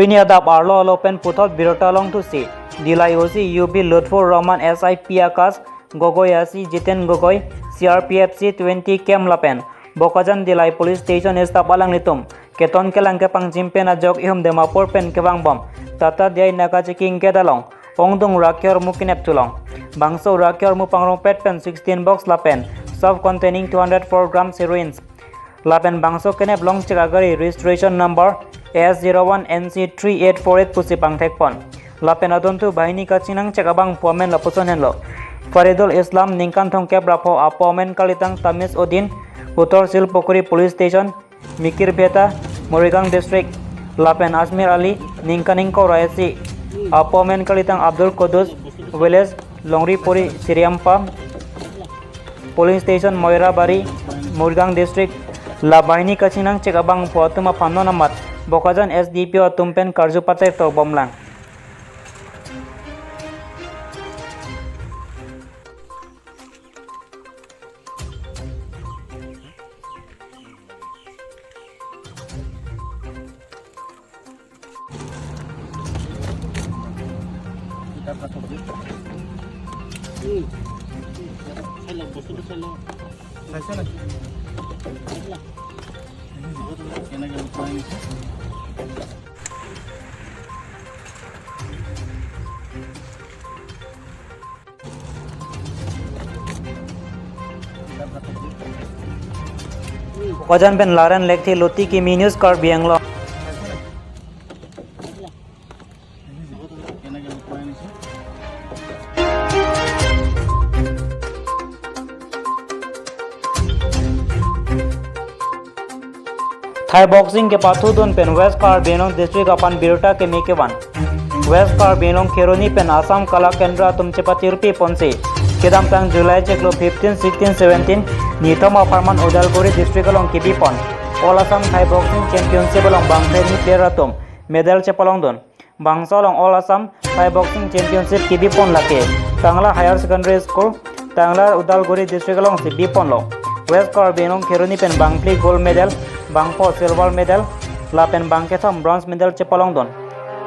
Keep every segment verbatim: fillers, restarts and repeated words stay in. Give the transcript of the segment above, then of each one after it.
Pini adap arlo alo pen puthot birta longthusi Dillai O C U B Lutfur Rahman, S I P Akash Gogoi, A C Jiten Gogoi, C R P F C twenty camp lapen Bokajan Dillai Police Station staff alanglitum keton kelang kepangjim pen ajok ihum Dimapur pen kevangbom Tata D I Naga Checking Gate along ongdung rakyor mu kenep thulong. Bangso rakyor mu pangrongpet pen sixteen box lapen self containing two hundred four grams heroin lapen bangso kenep longchek agari registration number A S zero one N C three eight four eight pusi pangthekpon. Lapen adunthu banghini kachingnangchek abangphu amen lapuson henlo: Faridul Islam, ningkan thomkep ra pho, apo amen kalitang Tamis Uddin, Uttor Silpukuri Police Station, Mikirbeta, Morigang District, lapen Asmir Ali, ningkan ingkoi ra isi, apo amen kalitang Abdul Kudus, village Longripuri, Siriampa, polling station Moirabari, Morigang District, la banghini kachingnangchek abangphu atum aphan non amat Bokajan S D P O atum pen karju patai tokbomlang. Bokajan pen Laren Lekthi, Luti Kimi News, Karbi Anglong. Thai boxing kepathudun pen West Karbi Anglong District aphan birta keme kevan. West Karbi Anglong Kheroni pen Assam Kala Kendra atum chepatirpi ponsi kedamtang July chiklo fifteen, sixteen, seventeen nithom apharman Udalguri District along kebipon All Assam Thai Boxing Championship along bangphli ni player atum medal chepalongdun. Bangso along All Assam Thai Boxing Championship kebipon lake Tangla Higher Secondary School, Tangla, Udalguri District alongsi biponlo. West Karbi Anglong Kheroni pen bangphli gold medal, bangpho silver medal lapen bangkethom bronze medal chepalongdun.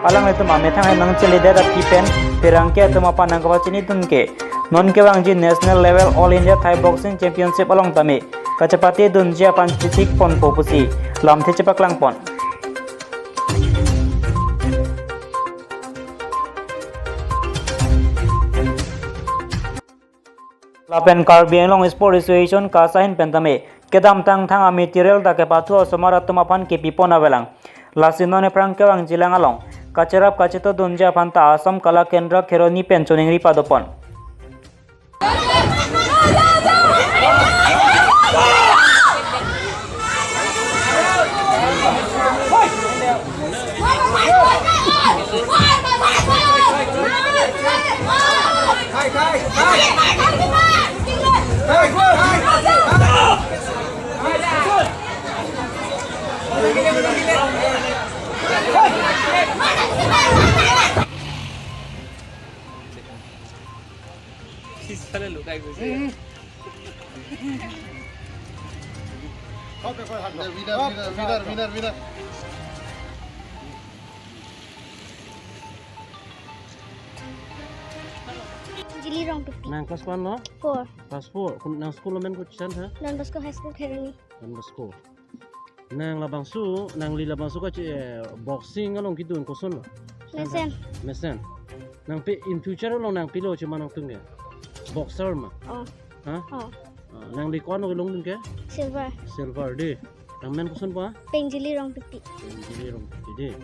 Alanglitum amethang hai nangcheledet aphi pen pherangke atum aphan nangkapachinidun ke non kevangji National Level All India Thai Boxing Championship along tame kachepatedunji aphan chithikponpo pusi lamthe chepaklangpon. Lapen Karbi Anglong Sport Association KASA ahin pen tame kedamtang thang a-material ta kepathu asomar atum aphan kepipon avelang. Lasi non ephrang kevangjilang along kacherap kachetodunji aphan ta Assam Kala Kendra Kheroni pen choningri padopon. Winner, winner, winner, winner, winner. Jili Rongpipi. Nang class one lo? Four. Class four. Kun-, nang school amen kochotha? Don Bosco High School, Kheroni. Don Bosco. Nang labangso, nangli labangso kache, eh, boxing along kedun kosonlo? Mesen. Mesen. Nangpi in future along nangpilo chemang nangtum ke? Boxer ma? Oh. Ha? Oh. Ah, nangli ko-an lo kelongdun ke? Silver. Silver dei. Nangmen koson pa? Pengjili Rongpipi. Pengjili Rongpipi dei.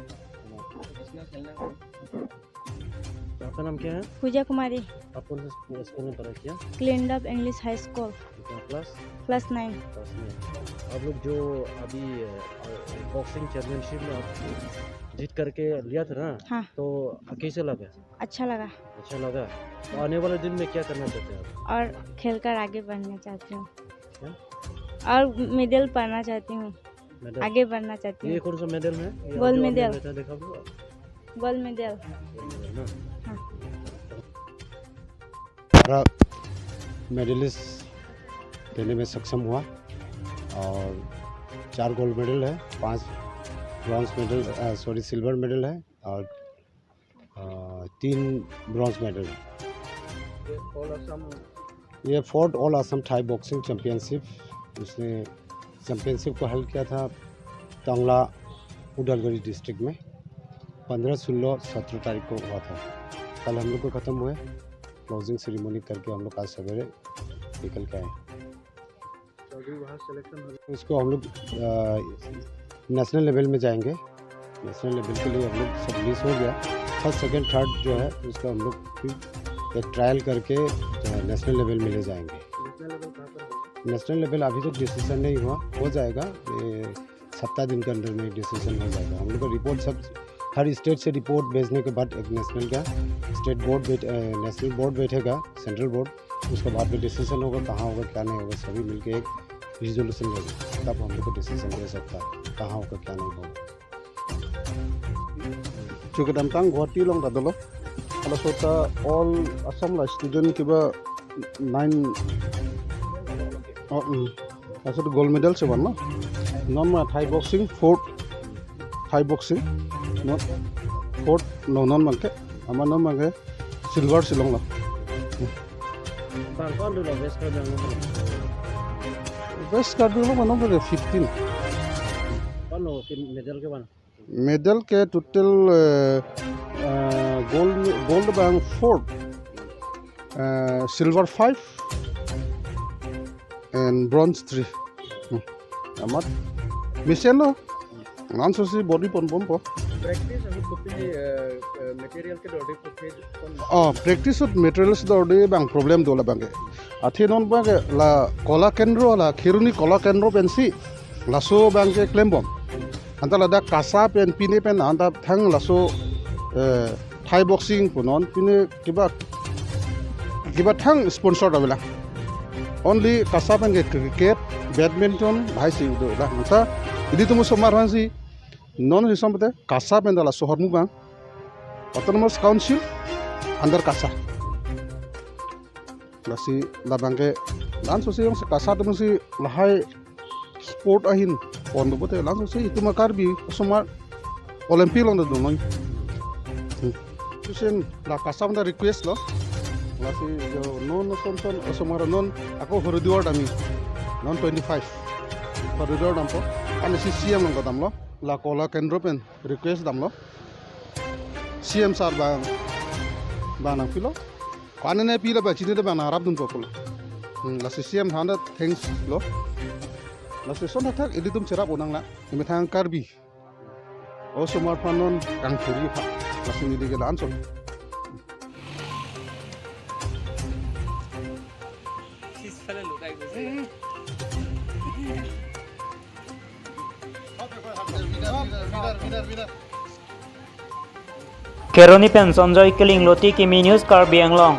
आपका नाम क्या है? पूजा कुमारी। आप कौन से स्कूल में पढ़ाई किया? क्लिनडप इंग्लिश हाई स्कूल। कितना class? Class nine. Class nine. आप लोग जो अभी, अ, अ, बॉक्सिंग चैंपियनशिप में आप जीत करके लिया था ना? हाँ। तो कैसे लगा? अच्छा लगा। अच्छा लगा। तो आने वाले दिन में क्या करना चाहते हैं आप? और खेलकर आगे बढ़ना चाहती हूँ। हैं? और मेडल पाना चाहती हूँ। मेडल। आगे बढ़ना चाहती हूँ। ये कौन सा मेडल है? ये गोल्ड जो आपने मेडल। लेता, दिखा दो। Gold medal. गोल्ड मेडल ना? हाँ। हमारा मेडलिस्ट देने में सक्षम हुआ और चार गोल्ड मेडल है, पांच bronze medal, sorry, silver medal है और अ, तीन ब्रॉन्ज मेडल है। ये ऑल असम ये fourth all Assam Thai boxing championship, उसने चैंपियनशिप को हेल्ड किया था टंगला उदालगुरी डिस्ट्रिक्ट में। पंद्रह, सोलह, सत्रह तारीख को हुआ था। कल हम लोग को ख़त्म हुए, क्लोजिंग सेरेमनी करके हम लोग आज सवेरे निकल के आए। तो अभी वहाँ सिलेक्शन हो गया। उसको हम लोग नेशनल लेवल में जाएंगे। नेशनल लेवल के लिए हम लोग सब लिस्ट हो गया। फर्स्ट, सेकंड, थर्ड जो है, उसका हम लोग फिर एक ट्रायल करके नेशनल लेवल में ले जाएंगे। नेशनल लेवल कहाँ पर होगा? नेशनल लेवल अभी तो डिसीजन नहीं हुआ, हो जाएगा, ये सप्ताह दिन के अंदर में डिसीजन हो जाएगा। हम लोग का रिपोर्ट सब, हर स्टेट से रिपोर्ट भेजने के बाद एक नेशनल का स्टेट बोर्ड बैठ, नेशनल बोर्ड बैठेगा, सेंट्रल बोर्ड, उसके बाद में डिसीजन होगा, कहाँ होगा, क्या नहीं होगा, सभी मिलके एक रिजोल्यूशन लेंगे, तब हम लोग को डिसीजन दे सकता है कहाँ होगा, क्या नहीं होगा। Chukedamtang Guwahati along ta dolo. Halaso ta all Assam la student kiba nine, oh, um, halaso gold medal si vanlo. Non ma Thai boxing fourth, Thai boxing, no, fourth, no, non abangke, amat non abangke silver si longlo. Bang ko-an dolo West Karbi Anglong? West Karbi Anglong ma non abangke fifteen. Ko-an lo medal kevan? Medal ke total, eh, eh, gold, gold abang four, eh, silver five, and bronze three. Hmm. Amat mesen lo. Lason si body ponbompo. Practice ahut kopi, eh, eh, material kedo-an kopi kon? Oh, practice ahut materials do-an abang problem do la abangke. Athe non abangke la Kola Kendro, la Kheroni Kola Kendro pensi laso abangke klembom. Anta ladak KASA pen pine pen anta thang laso, eh, Thai boxing punon pine kiba, kiba thang sponsor avelang. Only KASA pen ke cricket, badminton, lahai si do la. Anta ilitum osomar aphansi non hisom pete KASA pen ta laso ahormu abang Autonomous Council under KASA. Lasi labangke lason si jongsi KASA atumsi lahai sport ahin pon do pute lason si itum a-Karbi osomar Olympic along ta dun noi. Hmm. Tusin la KASA anta request lo. Lasi jo non son son osomar non ako Haridwar damji. Non twenty-five. Haridwar dampo. Ansi CEM along ta damlo. La Kola Kendro pen request damlo. CEM sir abang, abang nangpilo. Ko-an ne pilo ba chini de abang nangrapdunpo pulo. Hmm, lasi CEM aphan ta thanks lo. Lasi son thakthak ilitum cherap-o nang la. Emethang Karbi osomar aphan non kangthuri aphan. Lasi neli ke lason. Kheroni pen Sanjoy Killing, Loti Kimi News, Karbi Anglong.